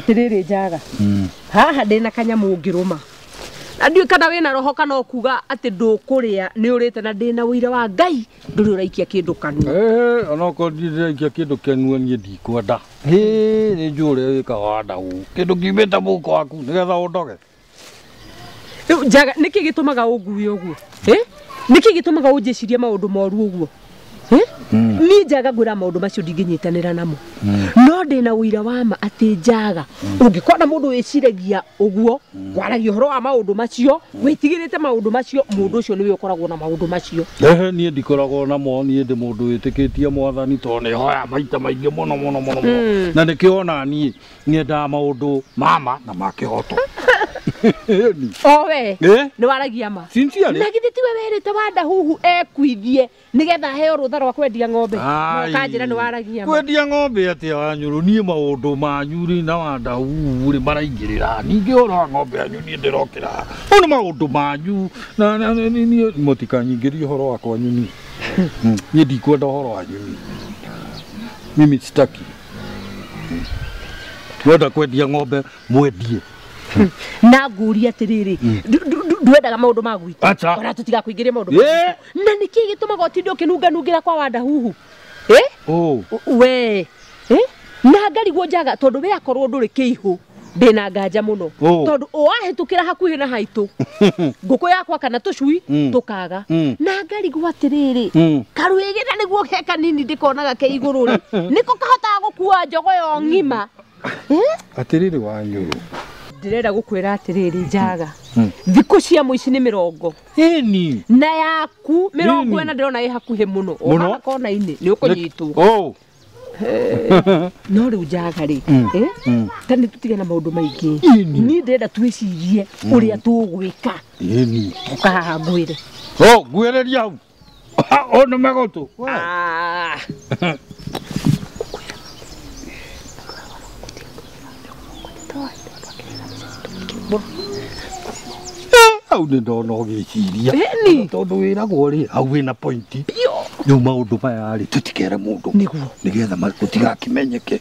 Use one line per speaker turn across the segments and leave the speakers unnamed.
Atiriri njaga. Haha ndina kanyamu ngiruma. Na ndiũ kana wĩna roho kana ũkuga atĩ ndũkũrĩa nĩ ũrĩte na ndĩna ũira wa Ngai ndũrĩ ũraikia kĩndũ kanua.
Onokorwo ndiraikia kĩndũ kanua niĩ ndikwenda. Nĩ njũĩ ũrĩa wĩkaga Wandau. Kĩndũ kiumĩte mũhuko waku nĩgetha ũndoge.
Rĩu njaga nĩkĩ gĩtũmaga ũngue ũguo? Nĩkĩ gĩtũmaga ũnjĩcirie maũndũ moru ũguo? Niĩ njaga ngwĩra maũndũ macio ndingĩnyitanĩra namo. No ndĩna ũira wa ma atĩ njaga ũngĩkona mũndũ wĩciragia ũguo waragia ũhoro wa maũndũ macio wĩtigĩrĩte maũndũ macio mũndũ ũcio nĩwe ũkoragwo na maũndũ macio.
Niĩ ndikoragwo namo, niĩ ndĩ mũndũ wĩtĩkĩtie mwathani tondũ nĩhoya maita maingĩ mũno mũno mũno mũno. Na nĩkĩo ona niĩ nyendaga maũndũ mama na ma kĩhoto.
O we nĩ waragia ma.
Sincerely.
Na githĩ tiwe werĩte Wandahuhu ekuithie nĩgetha heo rũtha rwa kwendia ng'ombe. Na ũkanjĩra nĩ waragia ma.
Kwendia ng'ombe atĩa Wanyũrũ? Niĩ maũndũ manyu rĩ na Wandahuhu rĩ maraingĩrĩra. Ningĩ ũhoro wa ng'ombe yanyu niĩ ndĩrokĩra. Mau nĩ maũndũ manyu na niĩ mũtikanyingĩrie ũhoro wakwa niĩ. Niĩ ndikwenda ũhoro wanyu niĩ. Mimi sitaki. Mwenda kwendia ng'ombe mwendie.
Na nguria atiriri ndwendaga maundu ma gwitũ ona tutigakuingiria maundu na niki gitumaga utinde ukinunganungira kwa Wandahuhu? We na ngarigwo njaga tondu we akorwo nduri kiihu ndina nganja muno tondu wahitukira hakuhi na haitu nguku yakwa kana tucui tukaga na ngarigwo atiriri karwigina niguo he kanini ndikonaga ke iguru ri niko kahotaga gukua njogoyo ng'ima.
Atiriri Wanyũrũ,
ndirenda gukwira atiriri njaga thiku cia muici ni mirongo
ĩni
na yaku mirongo ena ndirona ĩ hakuhi muno o kona-inĩ ni ukunyitwo. No riu njaga ri ta nĩ tũtige na maũndũ maingĩ. Niĩ ndĩrenda twĩcirie ũrĩa tũgwĩka. Ũka haha ngwĩre.
Ngwĩrĩria hau o nĩ megũtũ. Hau nĩ ndona ũgĩciria tondũ wĩragwo rĩ hau wĩna pointi. Rĩu maũndũ maya rĩ tũtikere mũndũ
nĩguo
nĩgetha gũtigakĩmenyeke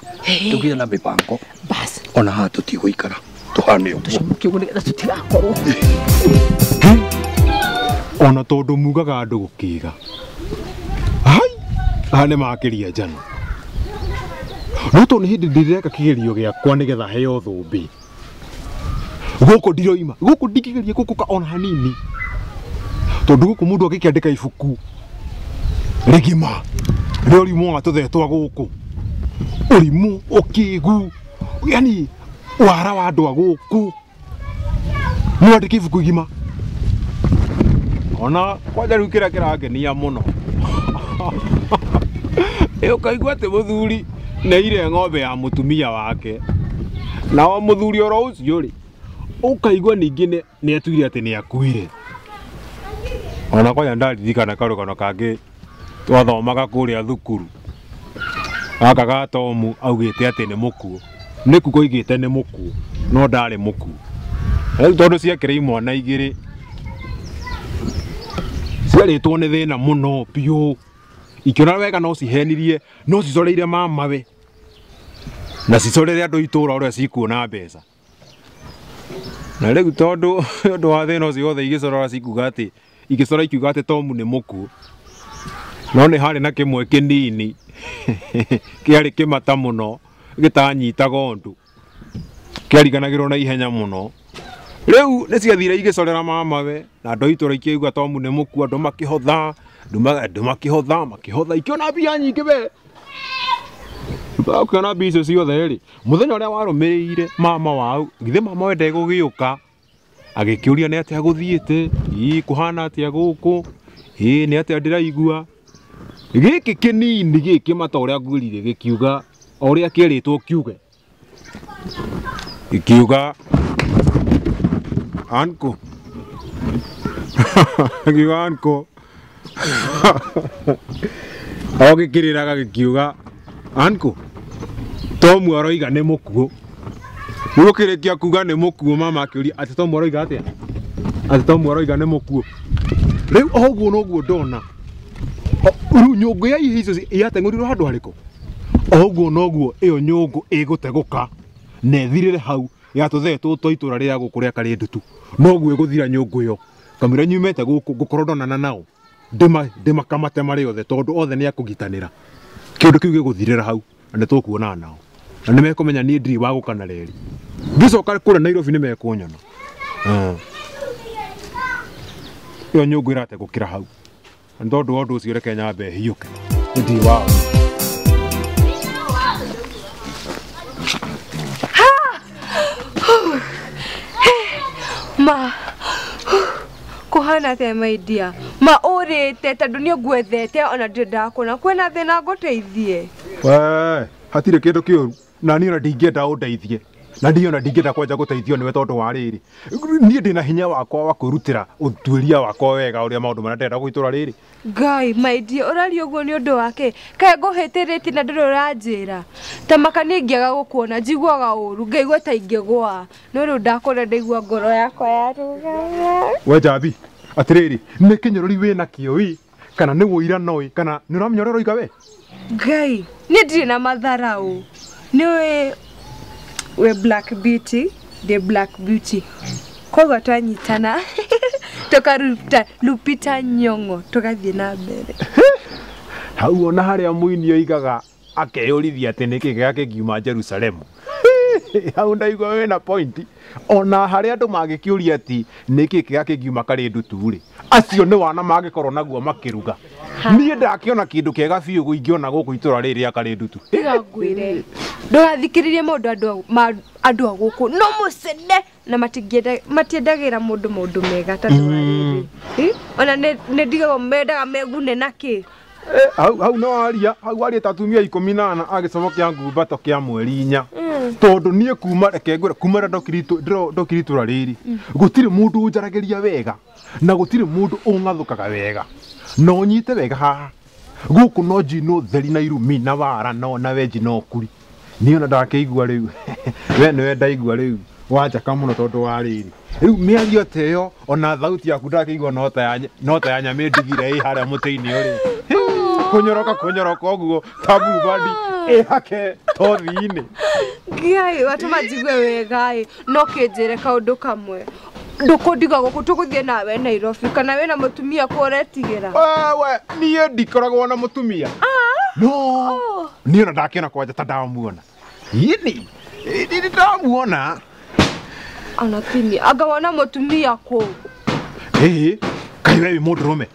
tũgĩe na mĩbango.
Bas
ona haha tũtigũikara tũhane ũguo
tũcomoke ũguo nĩgetha tũtigakorwo
ona tondũ mugaga andũ gũkĩga hai haha nĩ makĩria njano no tondũ nĩ hĩndĩ ndĩreka kĩgerio gĩakwa nĩgetha heo thũmbĩ gũkũ ndiroima gũkũ ndingĩgeria gũkũ ka ona hanini tondũ gũkũ mũndũ agĩkĩandĩka ibuku rĩgima rĩa ũrimũ wa tũthetwa gũkũ ũrimũ ũkĩgu yani wara wa andũ a gũkũ no andĩke ibuku igima ona kwanja rĩu kĩrĩa kĩrangenia mũno ũkaigua atĩ mũthuri nĩaire ng'ombe ya mũtumia wake na o mũthuri oro ũcio rĩ ũkaigua ningĩ nĩatuire atĩ nĩakuire. Ona kwanja ndaririkana karũgano kangĩ twathomaga kũrĩa thukuru gaka ga Tomu augĩte atĩ nĩ mũkuũ nĩ kuga oigĩte nĩ mũkuũ no ndarĩ mũkuũ. Rĩu tondũ ciakĩrĩ imwana igĩrĩ ciarĩtwo nĩ thĩna mũno biũ ikĩona wega no cihenirie no cicoreire mamawe na cicorere andũ itũra ũrĩa cikuona mbeca. Na rĩu tondũ ũndũ wa thĩna ũcio wothe igĩcorora cikuga atĩ igĩcora ikiuga atĩ Tomu nĩ mũkuũ no nĩ harĩ na kĩmwe kĩnini kĩarĩ kĩmata mũno gĩtanyitaga ũndũ kĩariganagĩrwo na ihenya mũno. Rĩu nĩ ciathire igĩcorera mamawe na andũ a itũra ikĩigua Tomu nĩ mũkuũ andũ makĩhotha andũ makĩhotha makĩhotha ikĩona mbia nyingĩ we. Ũkĩona mbia icio ciothe rĩ mũthenya ũrĩa warũmĩrĩire mama wao githĩ mama we ndegũgĩũka agĩkĩũria nĩ atĩa gũthiĩte ĩ kũhana atĩa gũkũ ĩ nĩ atĩa ndĩraigua gĩkĩ kĩnini gĩkĩ mata ũrĩa ngwĩrire gĩkiuga o ũrĩa kĩerĩtwo kiuge gĩkiuga anko gĩkiuga anko o gĩkĩrĩraga gĩkiuga anko Tomu aroiga nĩ mũkuũ. Rĩu ũkĩrĩkia kuga nĩ mũkuũ mama akĩũria atĩ Tomu aroiga atĩa atĩ Tomu aroiga nĩ mũkuũ. Rĩu o ũguo noguo ndona rĩu nyũngũ ya irio icio yateng'ũrirwo handũ harĩkũ o ũguo noguo ĩyo nyũngũ ĩgũtegũka na ĩthirĩre hau ya tũthee tũtũ itũra rĩa gũkũ rĩa Karĩndutu noguo ĩgũthira nyũngũ ĩyo kamũira nyumĩte gũkũ ngũkorwo ndonana nao ndĩmakamate marĩ othe tondũ othe nĩ akũgitanĩra kĩũndũ kĩu gĩgũthirĩra hau na nĩtũkuonana nao na nĩmekũmenya niĩ ndirĩ wa gũkana reri ngĩcoka kũrĩa Nairobi nĩmekũnyona ĩyo nyũngũ ĩrate gũkĩra hau na tondũ wa ũndũ ũcio reke nyambe hiũke ndirĩ wao.
Ma kuhana atia my dear ma urite tondu ni ngwethete ona ndĩrendaga kuona kwĩna thĩna ngũteithie.
We hatirĩ kĩndũ kĩũru na niĩ ona ndingĩenda ũndeithie na niĩ ona ndingĩenda kwanja gũteithio nĩwe tondũ wa rĩrĩ niĩ ndĩna hinya wakwa wa kwĩrutĩra ũtuĩria wakwa wega ũrĩa maũndũ marĩa ndĩrenda gũitũra rĩrĩ.
Ngai my dear ũraria ũguo nĩ ũndũ wake kaĩ ngũhĩtĩrĩtie na ndũrĩ ũranjĩra ta maka niĩ ingĩaga gũkuona njiguaga ũru ngaigua ta ingĩgũa no rĩu ndakũona ndaigua ngoro yakwa yarũgama.
We Njambi atĩrĩrĩ nĩ kĩnyũrũri wĩna kĩo ĩ kana nĩ wũira no ĩ kana nĩ ũramenya ũrĩa ũroiga we?
Ngai niĩ ndirĩ na matharaũ nĩũĩ we Black Beauty the Black Beauty koguo twanyitana tukaruta Lupita Nyong'o tugathiĩ na mbere
hau ona harĩa mũini oigaga akeyũrithia atĩ nĩkĩ gĩakĩngiuma Jerusalemu hau ndaigua wĩna point ona harĩa andũ mangĩkĩũria atĩ nĩkĩ gĩakĩngiuma Karĩndutu rĩ acio nĩ wana mangĩkorwo naguo makĩruga niĩ ndakĩona kĩndũ kĩega biũ ingĩona gũkũ itũra rĩrĩ rĩa Karĩndutu.
Tiga ngwĩre ndũgathikĩrĩrie maũndũ andũ a gũkũ no mũcene na matiendagĩra mũndũ maũndũ mega ta rĩrĩ ona nĩ ndigagwo mendaga megune nakĩ.
Hau no aria hau aria ta atumia 14 a gĩcomo kĩa ngumbato kĩa mweri 4 tondũ niĩ kuma reke ngwĩre kuma rĩrĩa ndokire itũra rĩrĩ gũtirĩ mũndũ ũnjaragĩria wega na gũtirĩ mũndũ ũng'athũkaga wega no ũnyite wega haha gũkũ no njino theri na irumi na wara no na wenji no kuri niĩ ona ndakĩigua rĩu we nĩwe ndaigua rĩu wanjaka mũno tondũ wa rĩrĩ rĩu mĩario ta ĩyo ona thauti yaku ndakĩigua no ta ya nyamĩ ndigire ĩ harĩa mũtĩ-inĩ ũrĩa kũnyoroka kũnyoroka ũguo ta bluebird ĩhake tothi-inĩ.
Ngai watũma njigue wega ĩ no kĩnjĩre kaũndũ kamwe ndũkũndiga gũkũ tũgũthiĩ nawe Nairobi kana wĩna mũtumia kũ ũretigĩra?
Wewe niĩ ndikoragwo na mũtumia no niĩ ona ndakĩona kwanja ta ndamuona ini ndamuona
ona tini anga wona mũtumia kũ?
Ĩĩ kaĩ we wĩ mũndũrũme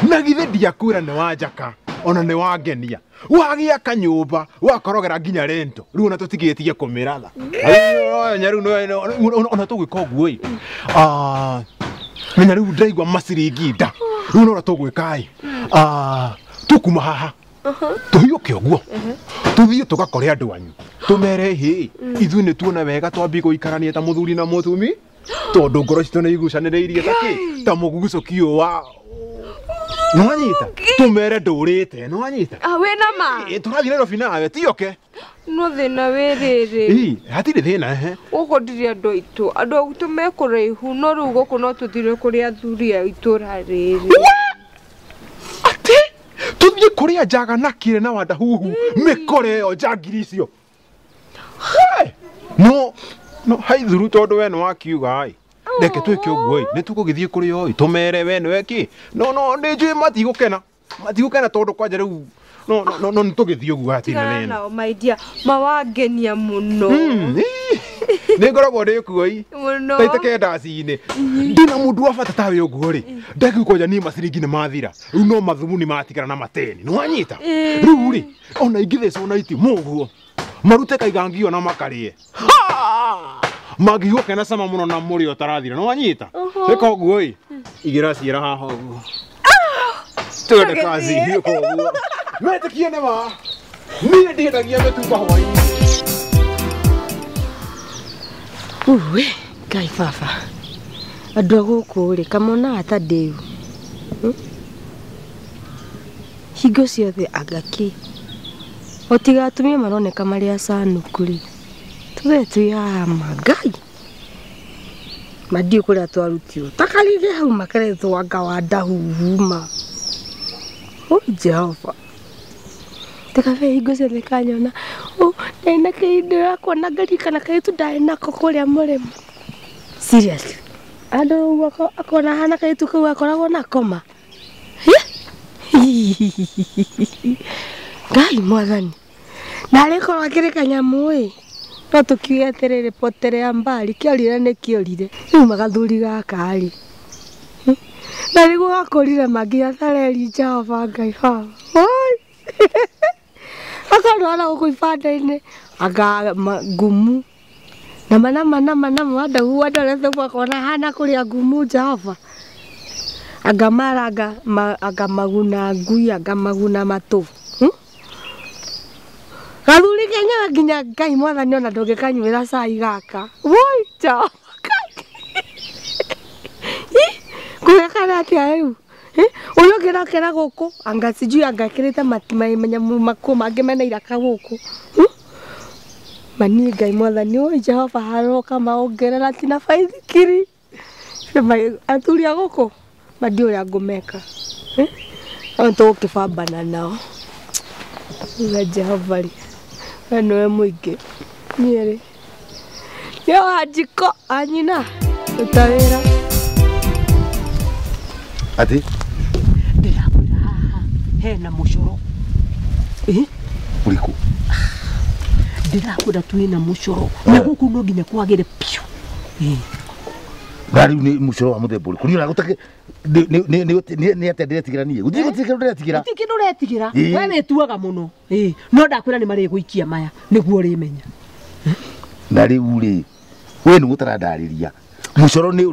na githĩ ndiakwĩra nĩ wanjaka ona nĩ wangenia wagĩaka nyũmba wakorogera nginya rento rĩu ona tũtigĩtie kũmĩratha rĩu ona tũgwĩka ũguo ĩ menya rĩu ndĩraigua maciringi nda rĩu ona tũgwĩka ĩ tũkuma haha tũhiũke ũguo tũthiĩ tũgakore andũ anyu tũmere hĩ ithuĩ nĩ tuona wega twambie gũikarania ta mũthuri na mũtumi tondũ ngoro citũ nĩ igucanĩrĩirie ta kĩ ta mũgugucũki wa nĩwanyita tũmere ndũrĩte nĩwanyita
wĩna ma
tũrathiĩ Nairobi nawe tioke
no thĩna wĩ rĩrĩ
ĩ hatirĩ thĩna ehe
gũkũ ndirĩ andũ aitũ andũ aitũ me kũraihu no rĩu gũkũ no tũthire kũrĩ athuri a itũra rĩrĩ
atĩ tũthiĩ kũrĩa njaga na kĩrĩ na wandahuhu mĩkore ĩyo njangiri icio no no haithuru tondũ we nĩwakiuga ĩ reke twĩke ũguo ĩ nĩ tũgũgĩthiĩ kũrĩ o ĩ tũmere we nĩwe kĩ no no nĩ njũĩ matigũkena matigũkena tondũ kwanja rĩu no no no nĩ tũgĩthiĩ ũguo hatirĩ na
tigana
thĩna
nao my dear mawangenia mũno
nĩ ngoragwo ndĩ kuo ĩ
mũno
taita kendaci-inĩ ndĩna mũndũ wa bata tawe ũguo rĩ ndakiu kwanja niĩ maciringi nĩ mathira rĩu no mathumuni matigara na mateni nĩwanyita rĩu rĩ ona ingĩthecwo na itimũ ũguo marute kaigangio na makarĩe mangĩigua kena cama mũno na mũrĩo ũtarathira nĩwanyita ĩka ũguo ĩ igĩra ciĩra haha ũguo twende kazi hiũka ũguo metĩkie nĩ ma niĩ ndiendagia mĩtumba hwaĩ-inĩ.
Uwe Ngai baba andũ a gũkũ rĩ kamonaga ta ndĩu hingo ciothe anga kĩ o tiga atumia maroneka marĩ acanũku rĩ tũthe twĩ haha ma Ngai mandiũ kũrĩa twarutirwo takarire hau makeretwo anga wa ndahuhu ma o Jehova tekabe hingo ciothe kanyona
Ina kĩndĩrakuona ngarikana kairĩtu ndarĩ nako kũrĩa mũrĩmo. Seriously. Andũ akona hana kairĩtu kau akoragwo nako ma. Ngai mwathani. Narĩ korwo akĩrĩ kanyamũ ĩ. No tũkiuge atĩrĩrĩ poterea mbali kĩorire nĩ kĩorire. Rĩu magathuri gaka rĩ. Na nĩguo gakũrire manginya tareri Jehova Ngai baba. Oi. Akorwo na gũkũ ibanda-inĩ anga ngumu. Nama nama nama nama andũ andorete ũguo akona hana kũrĩa ngumu Jehova. Anga mara anga maguna ngui anga maguna matũ. Gathuri kenyewe nginya Ngai mwathani ona ndũngĩkanyuĩra cai gaka. Woi Jehova. Kũgekana atĩa rĩu? Ũyũ ũngĩ nake na gũkũ anga sijui anga ekĩrĩte manyamũ makuo mangĩ mena iraka gũkũ. Mani Ngai mwathani oi Jehova haroka maongerera ti na baithikiri. Athuri a gũkũ mandiũĩ ũrĩa ngũmeka. Ona tũgũkĩbambana nao. We Jehova rĩ, we nĩwe mũingĩ. Niĩ rĩ, nĩ Wanjikũ anyina ruta wĩra.
Ati
ndĩrakwĩra haha hena mũcoro.
Ũrĩkũ?
Ndĩrakwĩra twĩna mũcoro na gũkũ no nginya kwagĩre piũ.
Na rĩu nĩ mũcoro wa mũthemba ũrĩkũ? Niĩ ona gũtakĩ nĩ atĩa ndĩretigĩra niĩ? Gũtirĩ kĩndũ ndĩretigĩra.
Gũtirĩ kĩndũ ũretigĩra. We wĩtuaga mũno. No ndakwĩra nĩ marĩgũikia maya nĩguo ũrĩmenya.
Na rĩu rĩ, we nĩ gũtarandarĩria. Mũcoro nĩ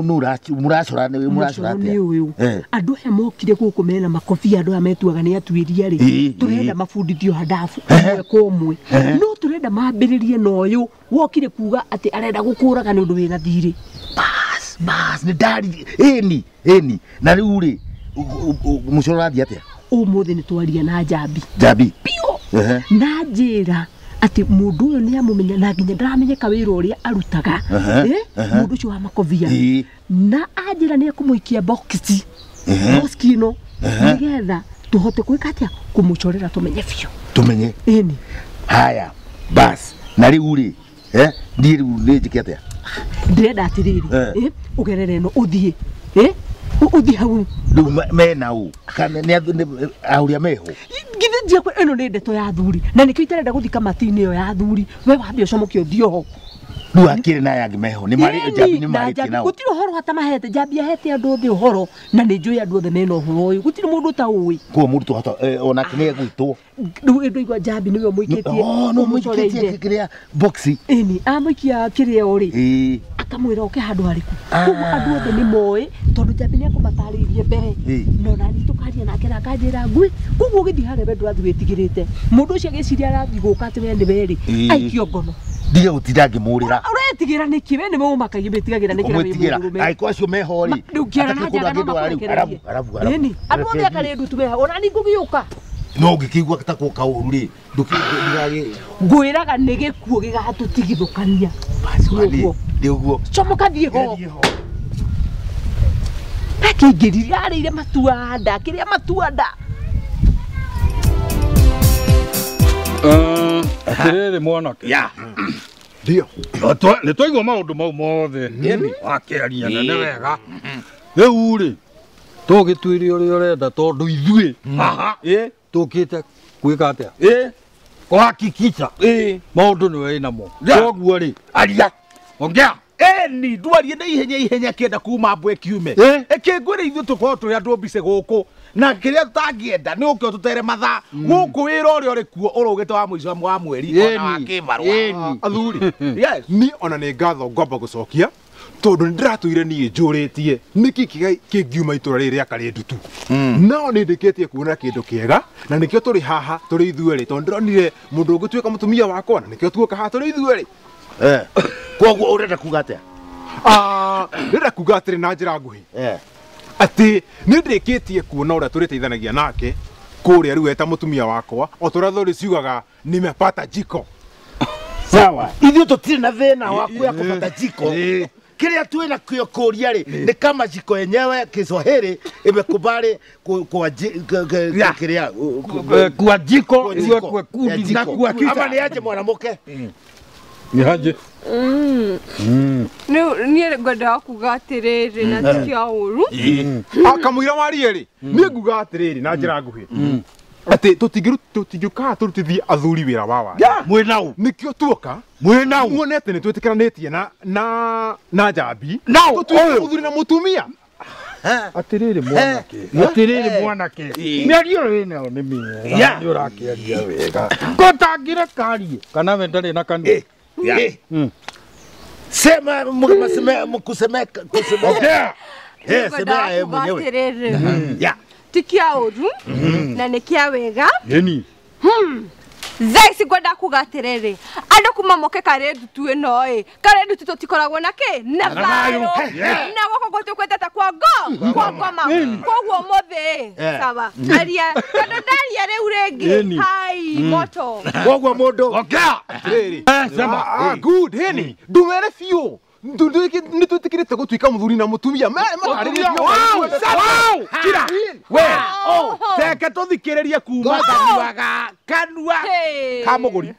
mũracora nĩ mũracora atĩa?
Nĩ ũyũ. Andũ aya mokire gũkũ mena makobia andũ aya metuaga nĩ atuĩria rĩ. Tũrenda mabundithio handabu ũmwe kwa ũmwe. No tũrenda mambĩrĩrie na ũyũ wokire kuga atĩ arenda gũkũraga nĩ ũndũ wĩna thirĩ.
Bas, bas, nĩ ndari ĩni ĩni. Na rĩu rĩ, mũcoro ũrathiĩ atĩa?
Ũmũthĩ nĩ twaria na Njambi.
Njambi?
Biũ. Na njĩra atĩ mũndũ ũyũ nĩ amũmenya na nginya ndaramenyeka wĩra ũrĩa arutaga. Mũndũ ũcio wa makobia. Na anjĩra nĩ ekũmũikia boxi. Boxi ĩno nĩgetha tũhote gwĩka atĩa kũmũcorera tũmenye biũ.
Tũmenye.
Ĩni.
Haya, bas. Na rĩu rĩ, niĩ rĩu nĩ njĩke atĩa?
Ndĩrenda atĩrĩrĩ, ũgerere ĩno ũthiĩ. Ũthiĩ hau.
Rĩu mena ũ? Kana nĩ ahũri meho?
Githĩ njiakwa ĩno nĩ ndeto ya athuri na nĩkĩo itarenda gũthiĩ kamati-inĩ ĩyo ya athuri. We wambe ũcomoke ũthiĩ oho.
Rĩu akĩrĩ na aya angĩ meho nĩ marĩ Njambi nĩ marĩtie nao.
Gũtirĩ ũhoro atamahete. Njambi ahete andũ othe ũhoro na nĩ njũĩ andũ othe mena ũhoro ũyũ. Gũtirĩ mũndũ ũtaũĩ.
Koguo mũndũ twahota onake nĩ egwĩtwo.
Rĩu ndũigua Njambi nĩwe ũmũikĩtie.
No mũikĩtie kĩrĩa boxi.
Ĩni amũikia kĩrĩa ũrĩ. Akamwĩra oke handũ harĩkũ. Koguo andũ othe nĩ moĩ tondũ Njambi nĩ ekũmatarĩirie mbere. No nani tũkaria nake na akanjĩra ngui. Koguo ũgĩthiĩ harĩa we ndũrathiĩ wĩtigĩrĩte. Mũndũ ũcio agĩciria arathiĩ gũka atĩ we nĩ we rĩ. Aikio ngono.
Ndige gũtinda ngĩmũrĩra.
Ũretigĩra nĩkĩ? We nĩwe ũmakagia wĩtigagĩra nĩkĩ na wĩ mũndũrũme?
Angĩkorwo acio meho rĩ.
Rĩu ngĩara na njaga no makũrekererie. Ĩni, andũ othe akarĩ ndutu meho ona niĩ ngũgĩũka.
No ũngĩkĩigua ta gũka ũru rĩ, ndũkĩndigagĩ.
Ngwĩraga nĩ gĩkuũ gĩgatũtigithũkania.
Nĩ ũguo.
Comoka thiĩ ho. Akĩingĩrire arĩire matua nda, akĩrĩa matua nda.
Atĩrĩrĩ mwanake.
Ya.
Ndio.
Nĩ twaigua maũndũ mau mothe. Wakĩaria na nĩ wega. Rĩu rĩ, tũgĩtuĩre ũrĩa ũrenda tondũ ithuĩ haha tũkĩte gwĩka atĩa? Kũhakikisha maũndũ nĩwe wĩnamo. Koguo rĩ,
aria.
Ongea.
Eni ndwarie na ihenya ihenya kĩenda kuma mbwe kiume. Ĩkĩngwĩre ithuĩ tũkorwo tũrĩ andũ mbice gũkũ na kĩrĩa tũtangĩenda nĩ ũke ũtũtere mathaa gũkũ wĩra ũrĩa ũrĩ kuo ũrũgĩte wa mũico wa mweri ona wa kĩbarũa.
Athuri.
Yes.
Niĩ ona nĩ ngatho ngwamba gũcokia tondũ nĩ ndĩratũire niĩ njũrĩtie nĩkĩ kĩngiuma itũra rĩrĩ rĩa Karĩndutu. No nĩ ndĩkĩtie kuona kĩndũ kĩega na nĩkĩo tũrĩ haha tũrĩ ithuerĩ tondũ ndĩronire mũndũ ũngĩtuĩka mũtumia wakwa na nĩkĩo tuoka haha tũrĩ ithuerĩ.
Koguo ũrenda kuga atĩa?
Ndĩrenda kuga atĩrĩ na njĩra nguhĩ. Atĩ nĩ ndĩkĩtie kuona ũrĩa tũrĩteithanagia nake kũrĩa rĩu eta mũtumia wakwa o ta ũrĩa thũri ciugaga nimepata jiko.
Sawa. Ithuĩ tũtirĩ na thĩna wa kuya kũbata jiko. Kile tuwe na kio kuria ri ni kama jiko yenyewe Kiswahili imekubali kwa kiria
kwa jiko iwekwe kudi
na kwa kita. Ama ni aje mwanamke?
Ni aje?
Ni ngwendaga kuga atiriri na ti kia uru.
Akamwira warie ri ni nguga atiriri na njira nguhi. Ati tutingĩũkaga tũrutithie athuri wĩra wa wara.
Mwĩ nau.
Nĩkĩo tuoka.
Mwĩ nau.
Muonete nĩ twĩtĩkĩranĩtie na njambi.
Nau.
Tũtuĩke mũthuri na mũtumia.
Atiriri mwanake. Atiriri mwanake. Mĩario ĩno nĩ mĩega. Nĩ ũrakĩaria wega. Ko tangĩreka arie. Kana we ndarĩ na kanua.
Sema mkusemeka kusemeka.
Ongea.
Sema yeye mwenyewe.
Ti kia uru na nĩ kia wega.
Yeni.
Thaa ici ngwenda kuga atiriri andu kuma moke kari ndutu ĩno ĩ kari ndutu tũtikoragwo na kĩ na thayũ na gũkũ gũtũkwendete kwa ngo kwa ngoma koguo mũthĩ sawa aria tondũ ndaria rĩu rĩngĩ hai moto
koguo mũndũ
ongea
atiriri sema good heni ndumere biũ nĩ twĩtĩkĩrĩte gũtuĩka mũthuri na mũtumia
kira we teke tũthikĩrĩrie kuma kanua kanua ka mũgũri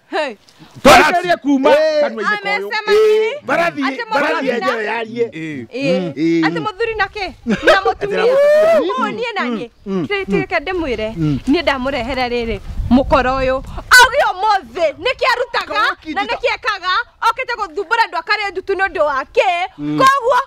tũthikĩrĩrie kuma kanua-inĩ koyũ
barathi barathi yenyewe yarie
atĩ mũthuri na kĩ na mũtumia ũũ niĩ na niĩ tireke ndĩmwĩre niĩ ndamũrehera rĩrĩ mũkoro ũyũ auge ũmũthĩ nĩkĩ arutaga na nĩkĩ ekaga okĩte gũthumbũra andũ a karĩ ndutu nĩ ũndũ wa kĩ koguo